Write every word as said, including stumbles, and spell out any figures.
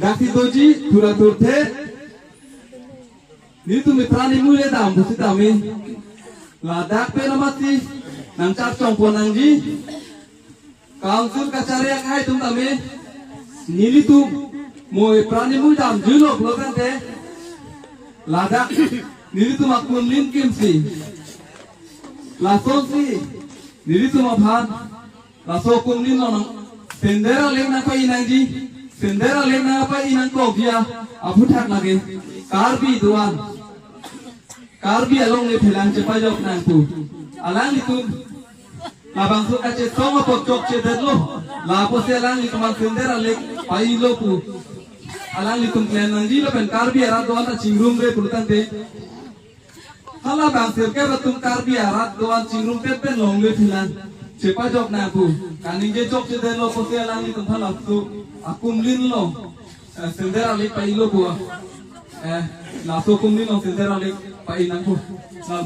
Daksi doji thura thurthe. Nelitum epran emui le dam pusi tame. Ladak pen amatsi nangchar chongpon nangji. Council kachari akhai atum tame. Nelitum mo epran emui damjuilo pulo tangte, ladak nelitum akumlin kimsi, lasonsi nelitum aphan laso akumlin along sender alek nangpai nangji, sender alek nangpai nangkokji aphuthak lake Karbi do-an, Karbi alongle phelang chepajok nangpo. Alanglitum labangso kachesong apot chokchedetlo, lapusi alanglitum an sender alek pailo pu alanglitum klem nangji lapen Karbi arat do-an ta chingrumre pulo tangte, halabang sirkep atum Karbi arat do-an chingrumdet pen longle phelang chepajok nangpo. Kaningje chokchedetlo pusi alanglitum aphan laso akumlin along, eh, sender alek pailo pu. Eh, laso akumlin along sender alek pai nangpo. Lam.